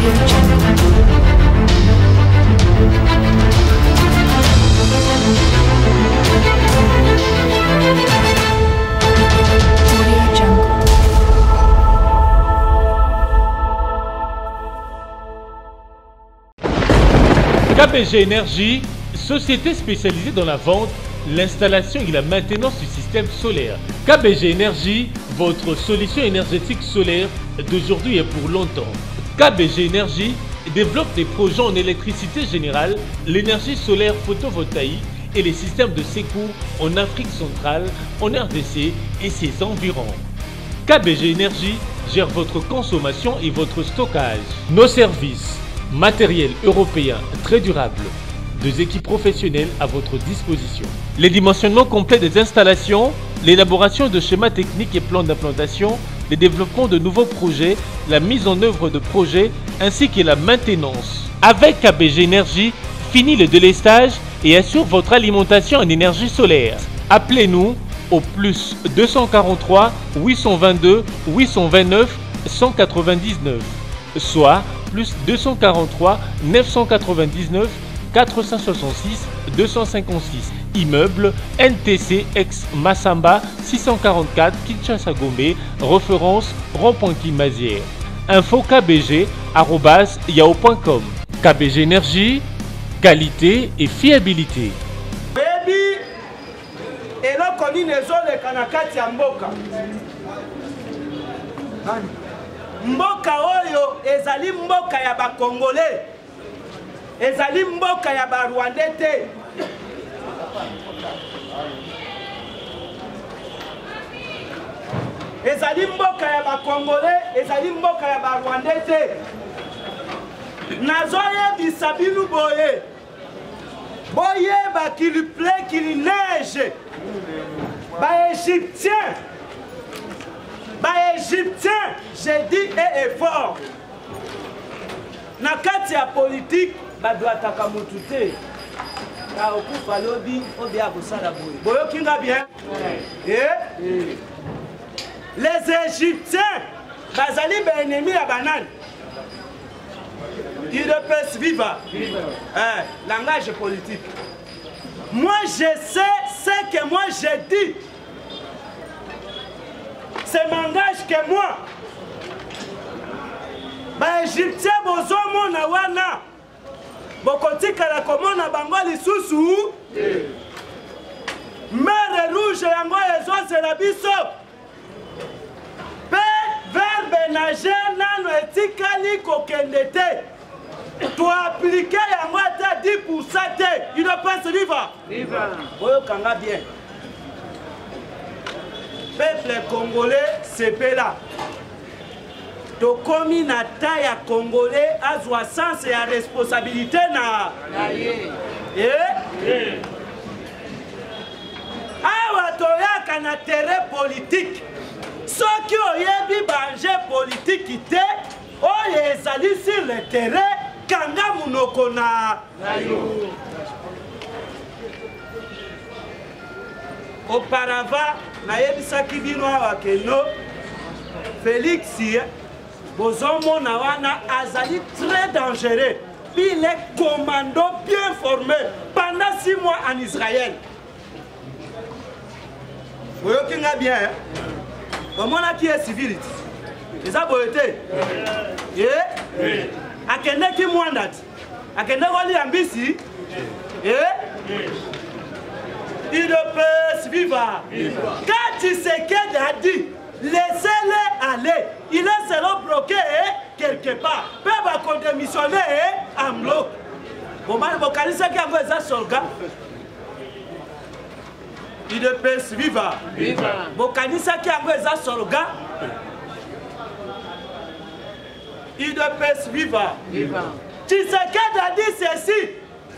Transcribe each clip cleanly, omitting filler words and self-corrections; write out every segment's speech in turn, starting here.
Audio Jungle. Audio Jungle. KBG Énergie, société spécialisée dans la vente, l'installation et la maintenance du système solaire. KBG Énergie, votre solution énergétique solaire d'aujourd'hui et pour longtemps. KBG Énergie développe des projets en électricité générale, l'énergie solaire photovoltaïque et les systèmes de secours en Afrique centrale, en RDC et ses environs. KBG Énergie gère votre consommation et votre stockage. Nos services, matériel européen très durable, deux équipes professionnelles à votre disposition. Les dimensionnements complets des installations, l'élaboration de schémas techniques et plans d'implantation, le développement de nouveaux projets, la mise en œuvre de projets ainsi que la maintenance. Avec KBG Énergie, fini le délestage et assure votre alimentation en énergie solaire. Appelez-nous au plus 243 822 829 199, soit plus 243 999 466 256. Immeuble NTC ex Massamba 644 Kinshasa Gombe, référence rond-point Kimazière. Info KBG yahoo.com. KBG Énergie, qualité et fiabilité. Baby, eloko nini ezoleka na kati ya mboka mboka oyo ezali mboka ya bakongole ezali mboka ya barwandais te ezali mboka ya bakongole ezali mboka ya barwandais te nazoyebisa bino boye boyeba qu'il pleut qu'il neige baégyptien baégyptien je dis et effort na kati ya politike badwataka motu te akokufa lobi obe akosala boye boyoki nga bien eh? Les Égyptiens bazali baennemi ya banani udps viva eh, langage politique moi je sais ce que moi je dis c'est m'engage que moi baégyptien bozomona wana bokotikala komona bango lisusu mere rouge yango ezozela biso mpe verbe nage nano etikali kokende te toaplike yango ata 10 pourcent te udps viva boyokanga bien peuple congolais sepela tokomi na ta ya congolais azwa sense ya responsabilité na ye eh? awa toyaka na terrain politique soki oyebi baenjeu politiki te oyo ezali sur le terrain kanga monoko na yo auparavant nayebisaki bino awa keno félix bozomona wana azali très dangereux il est commando bien formé pendant six mois en israël boyoki nga bien eh? bomonaki ye civility eza boye te ye eh? akendeki mwanda ti akende kolia mbisi e udps viva quand tshisekedi a dit laissez-le aller il est seulement bloqué quelque part mpe bakodémissionne en bloc bokanisaki yango eza solga udps viva bokanisaki yango eza solga Udps viva. Viva. Tshisekedi a dit ceci,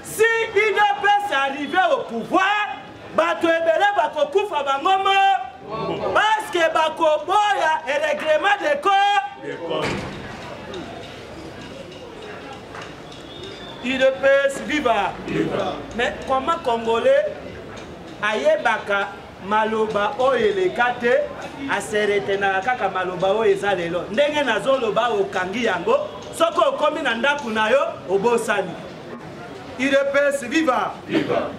si UDPS arrivait au pouvoir, bato ebele bakokufa bango mo parce que bakoboya règlement de corps. UDPS viva. Viva. Mais comment Congolais ayebaka maloba oyo eleka te aseretenaka kaka maloba oyo eza lelo ndenge nazoloba okangi yango Soki okomi na ndako na yo obosani. UDPS viva! Viva!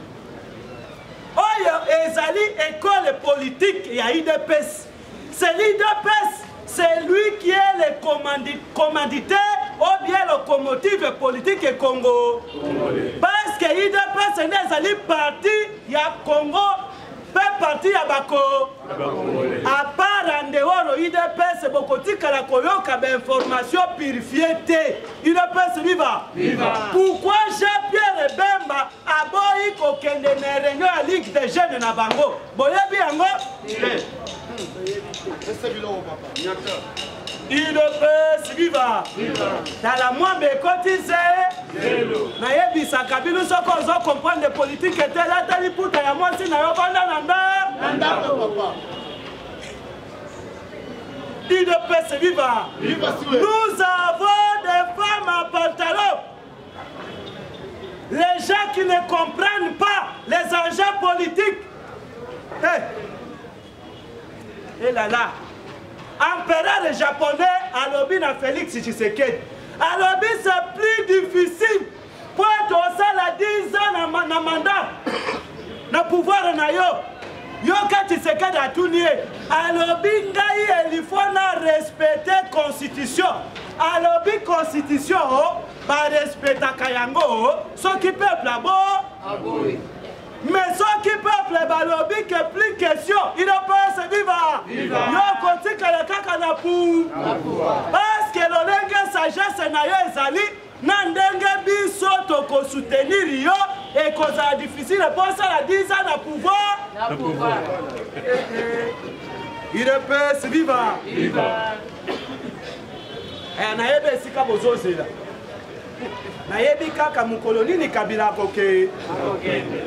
Oyo ezali école politique ya UDPS. C'est l'UDPS, c'est lui qui est le commanditaire ou bien locomotive politique et Congo. Parce que UDPS nde ezali parti ya Congo mpe parti ya bako à part en dehors UDPS bokotikala koyoka ba information purifiée te. UDPS viva! Viva! Pourquoi Jean-Pierre Bemba aboyi kokende na réunion ya Ligue des jeunes na bango? Boyebi yango? Te. UDPS viva! Tala mwambe ekoti ze nayebisaka bino soki ozo comprendre politique te lata liputa ya mwasi na yo vanda na ndako. UDPS viva! Nous avons des femmes à pantalon. Les gens qui ne comprennent pas les enjeux politiques. Hey. Et là là, empereur japonais alobi na Félix Tshisekedi. Alobi c'est plus difficile pour être osala 10 ans na, na mandat na pouvoir na yo. Yoka Tshisekedi atuni ye. Alobi ngai il faut na respecter constitution. Alobi constitution oh, ba respectaka yango oh, soki peuple abo aboyi. Mais soki peuple balobi que plus question, il ne peut se vivre. Yo kotikala kaka na pou. Parce que lolenge sagesse na yo ezali na ndenge biso tokosoutenir yo ekozala difficile mpo osala 10 ans na pouvoir. Na pouvoir. UDPS viva. Viva. Eh, nayebi esika bozozela. Nayebi kaka mokolo nini Kabila akoke.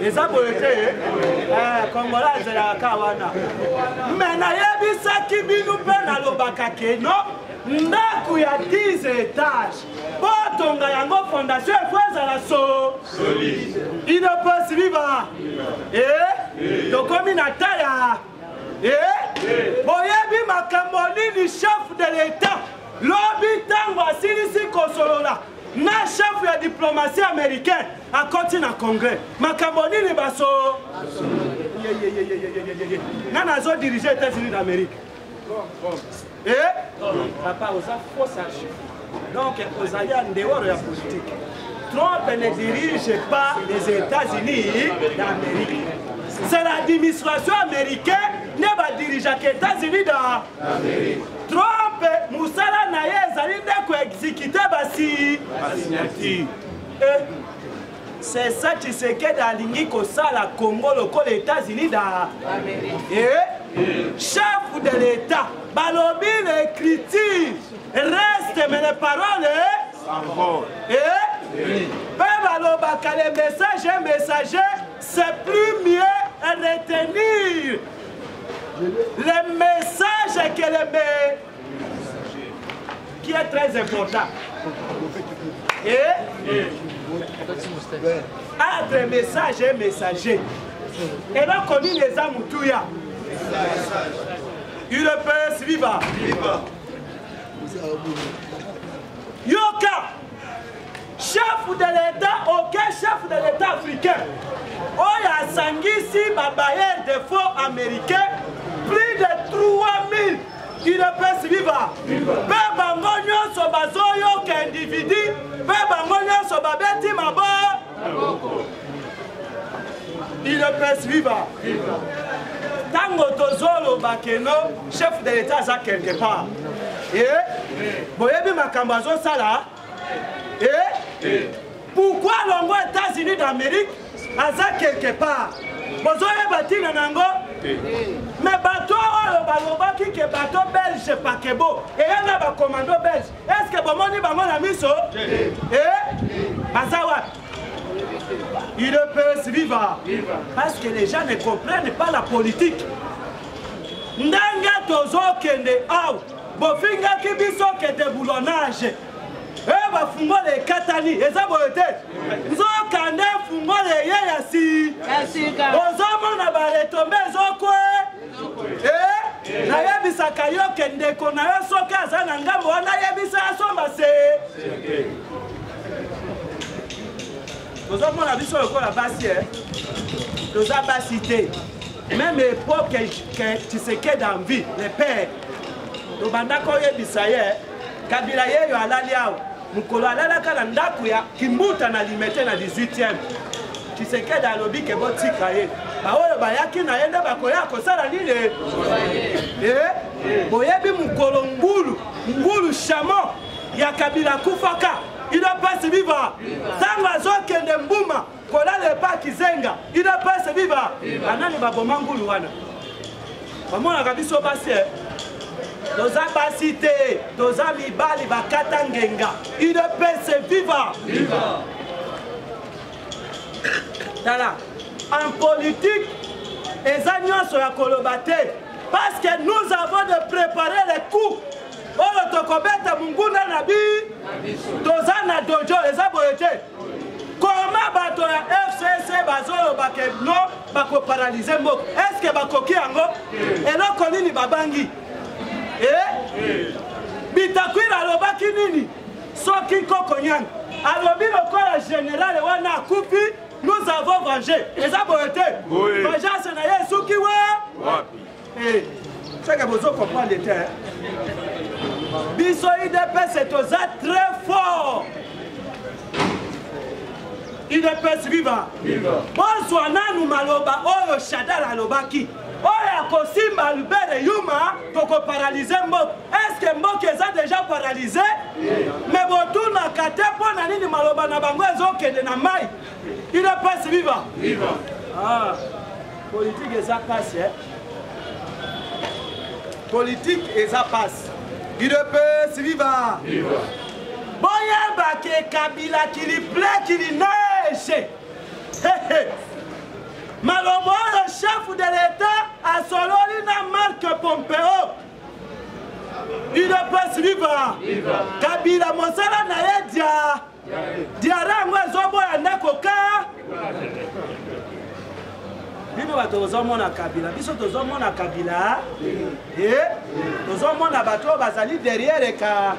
Eza boye te. Eh, Congolais azelaka kaka wana. Me nayebisaki bino mpe nalobaka ke no ndako ya 10 étage botonga yango fondation efo ezala so UDPS viva. Eh, tokomi na taya. Eh, boyebi makambo nini chef de l'État lobi ntango asilisi kosolola na chef ya diplomatie américaine akoti na congrès makambo nini baso nga nazo dirige États-Unis d'Amérique. Eh? Papa, oza fausse archive. Donc, ozali en dehors ya politique. Trump ne dirige pas les États-Unis d'Amérique. C'est l'administration américaine nde badirigeaka États-Unis d'Amérique. Trump mosala na ye ezali nde koexécute basi signature. Eh, c'est ça Tshisekedi alingi kosala Congo lokola États-Unis d'Amérique. Eh, chef de l'État balobi l'écriture reste mais les paroles s'envolent. Eh, mpe balobaka le message est messager, c'est plus mieux retenir le message que le message qui est très important. Et entre message et messager, et là on dit les amoutuya. UDPS viva. Viva. Yoka, chef de l'État, aucun chef de l'État africain. Oyo asangisi ba bailleurs de fonds américains plus de 3000 UDPS viva. Mpe bango nyonso bazoyoka individu, mpe bango nyonso babeti maboko. UDPS viva. Tango tozoloba keno chef de l'État aza quelque part. Eh? Boyebi makambo azosala? Eh? Pourquoi longo États-Unis d'Amérique aza quelque part? Bozoyeba ntina nango? Mais bato oyo balobaki ke bato belge pakebo eya na ba commando belge, est-ce que bomoni bango na miso? Eh? Baza wapi? UDPS viva. Parce que les gens ne comprennent pas la politique. Ndenge tozokende awa bofingaki biso ke déboulonnage. Eh, bafungola ekatani eza boye te. Nzoka nde fungola eye ya si. Ya sika. Ozomona baretombe ezokwe. Eh, nayebi Bayebisaka yo ke ndeko na yo soki aza na ngambo wana yebisa asomba se. Tozomona biso lokola basi eh? Toza basi te. Même époque que Tshisekedi en vie, le père, tobandaka oyebisa ye Kabila yeyo alali awa mokolo alalaka na ndako ya Kimbuta na Limete na 18e. Tshisekedi alobi ke botika ye, baoyo bayaki na ye nde bakoya kosala nini? Eh, boyebi mokolo ngulu ngulu chamon ya Kabila akufaka udps viva, ntango azokende mbuma kolala epa kizenga udps viva. Banani baboma ngulu wana? Bamonaka biso basi eh? Toza basi te, toza mibali bakata ngenga. Udps viva, viva. Tala, en politique eza nyonso ya koloba te, parce que nous avons de préparer les coups oyo tokobeta monguna na bi toza na dojo. Eza boye te? Koma bato ya FCC bazoloba ke no bakoparalyse mboka, estce bakoki yango? Eloko nini babangi? E Bitakwira alobaki nini? Soki Koko Nyanga alobi lokola général wana akufi, nous avons vengé. Eza boye te? Vengeance na ye esuki wa wapi? Seke bozo comprendre te. Biso UDPS toza très fort. UDPS viva! Bozwa nanu maloba oyo Shadal alobaki, oyo akosimba Albert Yuma tokoparalyse mboka. Estce mboka eza deja paralyse? Me botunaka te mpo na nini maloba na bango ezokende na mai. UDPS viva! Ah, politique eza pasi eh? Politique eza pasi. UDPS viva! Boyeba ke Kabila kili plaît kili neige. Maloba oyo chef de l'État asololi na Marc Pompeo. UDPS viva! Kabila mosala na ye dia diare yango ezoboya nde koka bino bato. Tozomona Kabila, biso tozomona Kabila e tozomona bato oyo bazali derrière ka.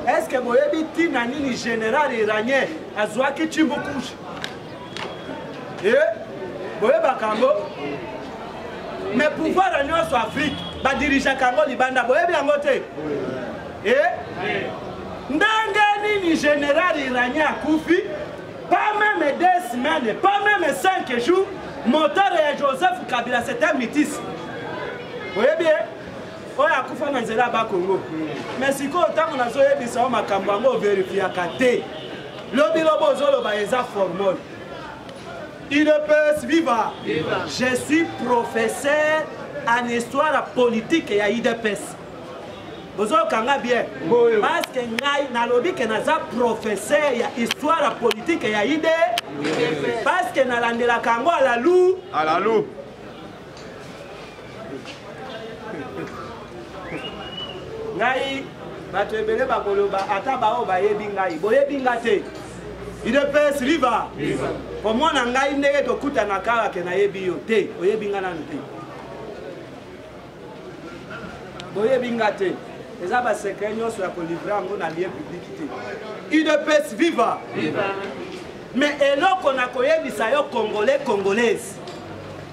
Est ce que boyebi ntina nini général iranien azwaki Chimbukushi? E boyebaka yango? Mais pouvoir nyonso Afrique badirigeaka yango libanda, boyebi yango te? E ndenge nini général iranien akufi, pas même 2 semaines, pas même 5 jours, moteur ya Joseph Kabila, c'est un métis, oyebi ye, oyo akufa na nzela ya Bakongo. Mais sikoyo ntango nazoyebisa yo makambo yango, overifiaka te. Lobi lobi ozoloba eza formole. UDPS viva! Je suis professeur en histoire politique ya UDPS. Bozokanga bien, parce que ngai nalobi ke naza professeur ya histoire politique ya ID, parce que nalandelaka yango alalu alalu. Ngai bato ebele bakoloba, ata baoyo bayebi ngai, boyebi nga te. UDPS viva! Komona ngai ndenge tokutanaka awa ke nayebi yo te, oyebi nga nanu te, boyebi nga te. Eza basecret nyonso ya kolivre yango na lieu public te. UDPS viva! Mais eloko na koyebisa yo, Congolais, Congolaise,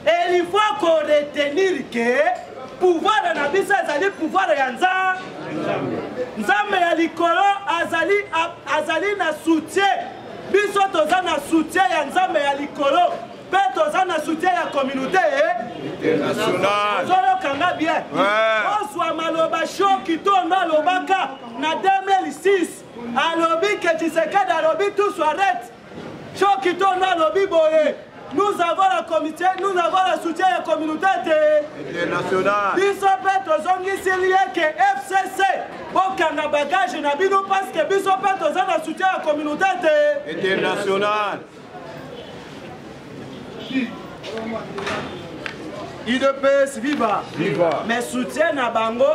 et il faut koretenir ke pouvoir na biso ezali pouvoir ya Nzambe. Nzambe ya likolo azali, azali na soutien. Biso toza na soutien ya Nzambe ya likolo, mpe toza na soutien ya communauté internationale. Ozolokanga bien? Ozwa maloba shoki tondo alobaka na 2006, alobi ke Tshisekedi alobi tout s'arrête. Shoki tondo alobi boye: nous avons la comité, nous avons le soutien ya communauté te internationale. Biso mpe tozongisili ye ke FCC bokanga bagage na bino, parce que biso mpe toza na soutien ya communauté te internationale. UDPS viva! Viva! Mais soutien na bango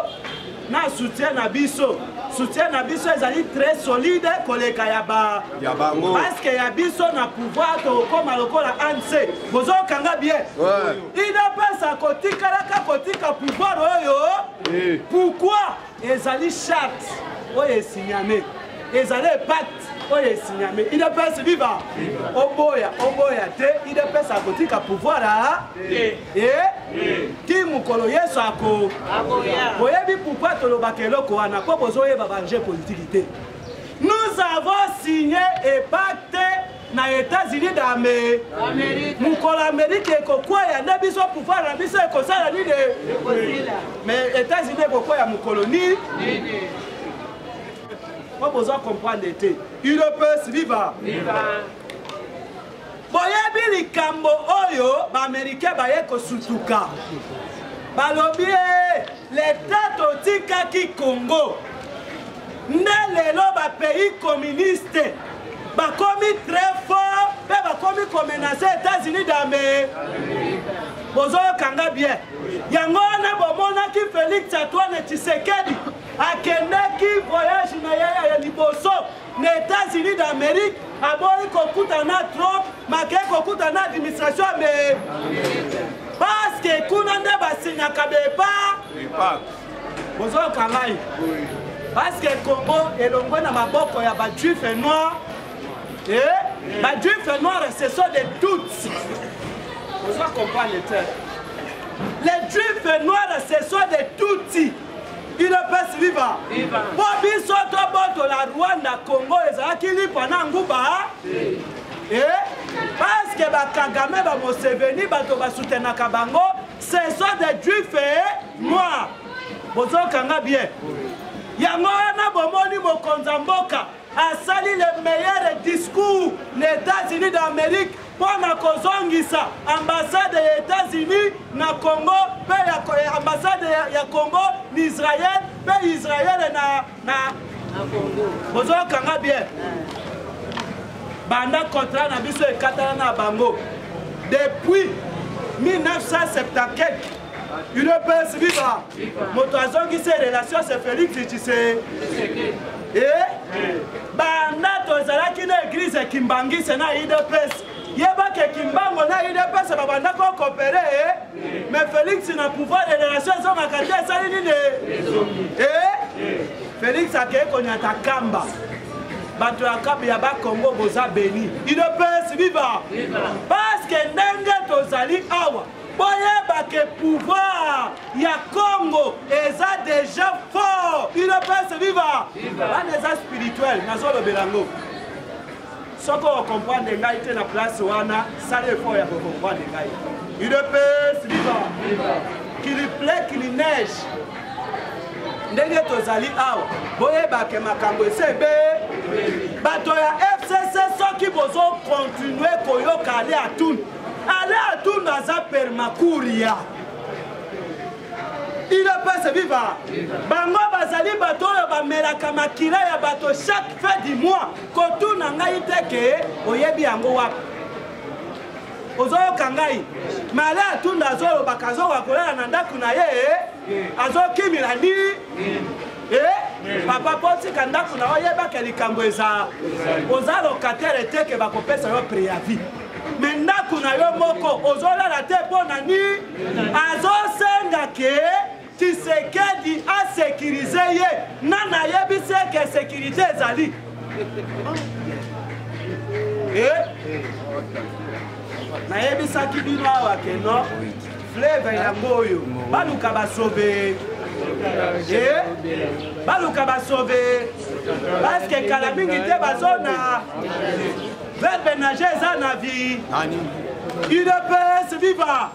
na soutien na biso, soutien na biso ezali très solide koleka ya ba ya bango. Parce que ya biso na pouvoir tokokóma lokola ANC. Bozokanga bien? Ouais. UDPS akotikalaka kotika pouvoir oyo. Pourquoi ezali charte oyo esigname, ezali pacte oyo esigname. Udps viva! Oboya oboya te, udps akotika pouvoir a e ti mokolo Yesu ako. Boyebi pourquoi tolobaka eloko wana? Mpo bozoyeba baenjeu politiki te. Nous avons signé et pacte na États-Unis d'Amérique. Mokolo Amérique ekokwea nde biso pouvoir na biso ekosala nini? Mais États-Unis ekokwea mokolo nini? Mpo boza comprendre te. UDPS viva! Boyebi likambo oyo baaméricain baye kosutuka, balobi e leta totikaki Congo nde lelo bapays communiste bakomi très fort mpe bakomi komenace États-Unis d'Amérique. Bozoyokanga bien? Yango wana bomonaki Félix Antoine Tshisekedi akendaki voyage na ye ya liboso na États-Unis d'Amérique, aboyi kokutana na Trump, makei kokutana na administration ya parce que kuna nde basignaka bepa. Bozoyoka ngai? Parce que Congo elongwe na maboko ya bajuif noir. E bajuif noir, ce sont des tutsi. Bozo comprendre te? Les juifs noirs, ce sont des tutsi. UDPS viva! Mpo biso tobotola Rwanda, Congo ezalaki lipa na nguba e parce que bakagame, bamuseveni, bato basutenaka bango, ce sont des juifs noirs. Bozokanga bien? Yango wana bomoni mokonzi ya mboka asali le meilleur discours na États-Unis d'Amérique mpo na kozongisa ambassade ya États-Unis na Congo mpe ya ambassade ya Congo na Israel mpe Israel na bozokanga bien? Banda contrat na biso ekatana na bango depuis 1974, UDPS viva! Moto azongisi relation, c'est Félix Tshisekedi. E banda tozalaki na église kimbangise na UDPS, yebake Kimbango na UDPS babanda kokopere, mais Félix na pouvoir, relation ezongaka te. Esali nini? E Félix akei konyata kamba. Bato ya kabe ya bakongo, boza beni. UDPS viva! Parce que ndenge tozali awa, boyeba ke pouvoir ya Congo eza déjà fort. UDPS viva! Wana eza spirituel, nazolobela yango. Soki okomprendre ngai te na place wana, sala effort ya kokomprendre ngai. UDPS viva! Qu'il plaît, qu'il neige, ndenge tozali awa, boyebake makambo ese ebe. Bato ya FCC, soki bozokontinue koyoka ale atunu, ale atunu aza permakuria. UDPS viva! Bango bazali bato oyo bamelaka makila ya bato chaque fin du mois. Kotuna ngai te ke oyebi yango wapi. Ozoyoka ngai? Male atunda azolobaka, azokoka kolala na ndako na ye, azokimila ndi e papa mpo tika ndako na oyebaka likambo eza oza locataire te ke bakopesa yo préavis, me ndako na yo moko ozolala te. Mpo na nini azosenga ke Tshisekedi asécurise ye? Nani ayebisi eke sécurité ezali? E nayebisaki bino awa ke no fleuve yango oyo baluka basauve, e baluka basauve, parce que kala mingi te bazona verbe nage eza na vie. UDPS viva!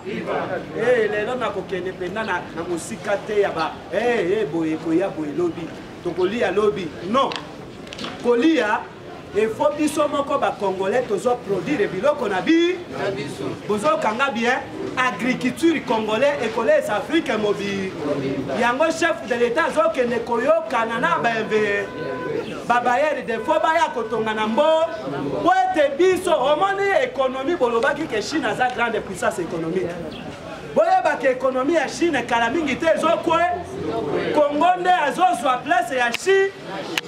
Lelo nakokende mpenza na mosika te ya ba boye koya boye, lobi tokolia, lobi non kolia. Efo biso moko bacongolais tozoproduire biloko na bi. Bozokanga bien? Agriculture congolais ekolesa Afrique mobi. Yango chef de l'État azokende koyokana na bainve babayere de fo baya kotonga na mbo po ete biso omoni économie. Bolobaki ke Chine aza grande puissance économique. Boyebaka économie ya Chine kala mingi te ezokwe. Congo nde azozwa place ya Chine.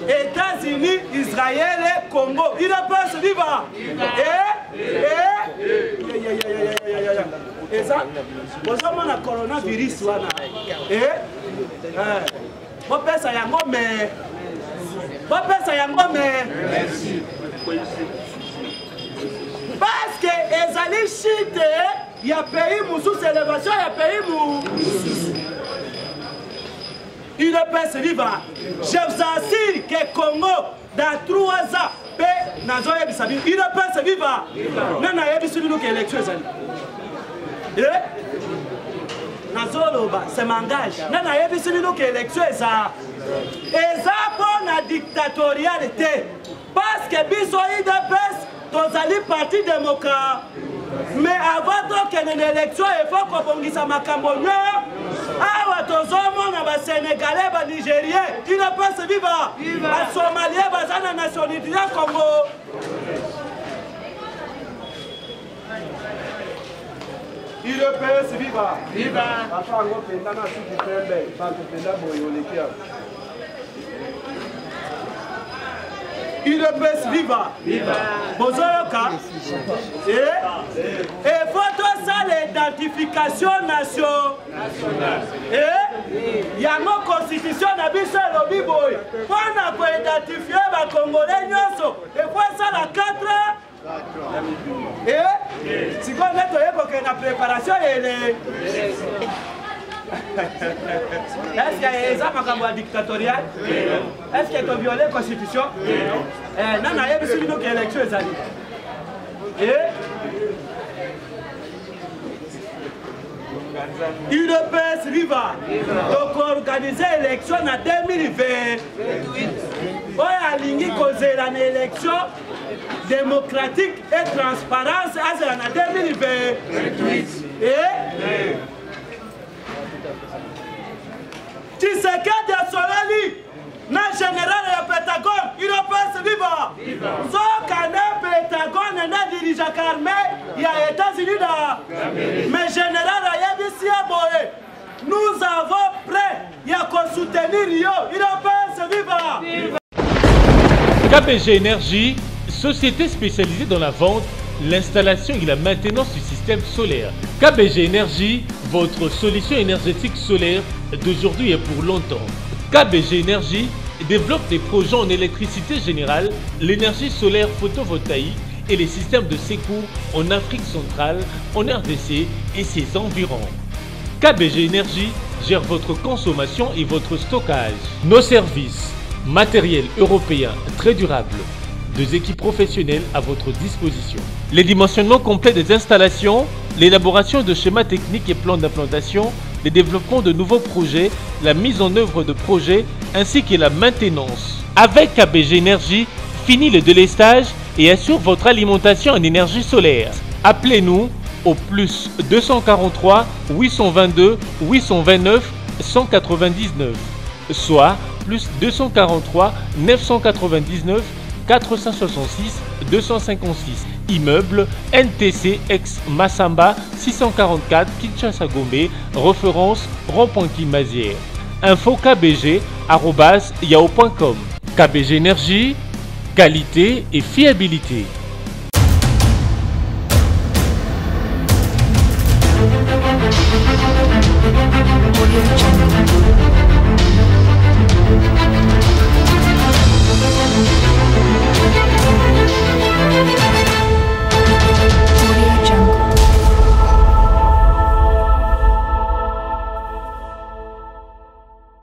États-Unis, Israël, Congo. UDPS viva! Eza bozomona coronavirus wana e. Eh, bopesa yango me bopesa yango me parce que ezali chute ya pays mosusu elevation ya pays mosusu udps viva je vous assure que congo dans 3 ans mpe nazoyebisa bino udps viva nga nayebisi bino ke élection ezali eh? nazoloba c'est mangage nga nayebisi bino ke élection eza eza mpo na dictatoriale te parce que biso udps tozali parti démocrate mais avant tokende na élection efo kobongisa makambo nyo awa tozomona basénégalais banigérien udps viva basomalien baza na nationalité ya congo udps viva papa yango mpenza na suki pembe bato mpenza boye oleki awa udps viva bozoyoka efo tosala identification nation yango constitution na biso elobi boye mpo na koidentifie bakongole nyonso efo esala 4 sikoyo nde toye kokende na préparation ele est ce que eza makambo ya dictatorial est ce que toviole constitution eh, nani ayebisi bino ke élection ezali udps viva tokoorganize élection na 2020 oyo alingi kozela na élection démocratique et transparence azala na 2028 e Tshisekedi asololi na général ya Pentagone udps viva soka nde Pentagone nde dirigeaka armée ya États-Unis da mais général ayebisi ye boye nous avons prêt ya kosoutenir yo udps viva KBG Énergie, société spécialisée dans la vente, l'installation et la maintenance du système solaire. KBG Énergie, votre solution énergétique solaire d'aujourd'hui et pour longtemps. KBG Énergie développe des projets en électricité générale, l'énergie solaire photovoltaïque et les systèmes de secours en Afrique centrale, en RDC et ses environs. KBG Énergie gère votre consommation et votre stockage. Nos services, matériel européen très durable, deux équipes professionnelles à votre disposition. Les dimensionnements complets des installations, l'élaboration de schémas techniques et plans d'implantation, le développement de nouveaux projets, la mise en œuvre de projets ainsi que la maintenance. Avec KBG Énergie, fini le délestage et assure votre alimentation en énergie solaire. Appelez-nous au plus 243 822 829 199, soit plus 243 999 466 256. Immeuble NTC ex Massamba 644 Kinshasa Gombe, référence rond-point Kimazière. Info KBG yahoo.com. KBG Énergie, qualité et fiabilité.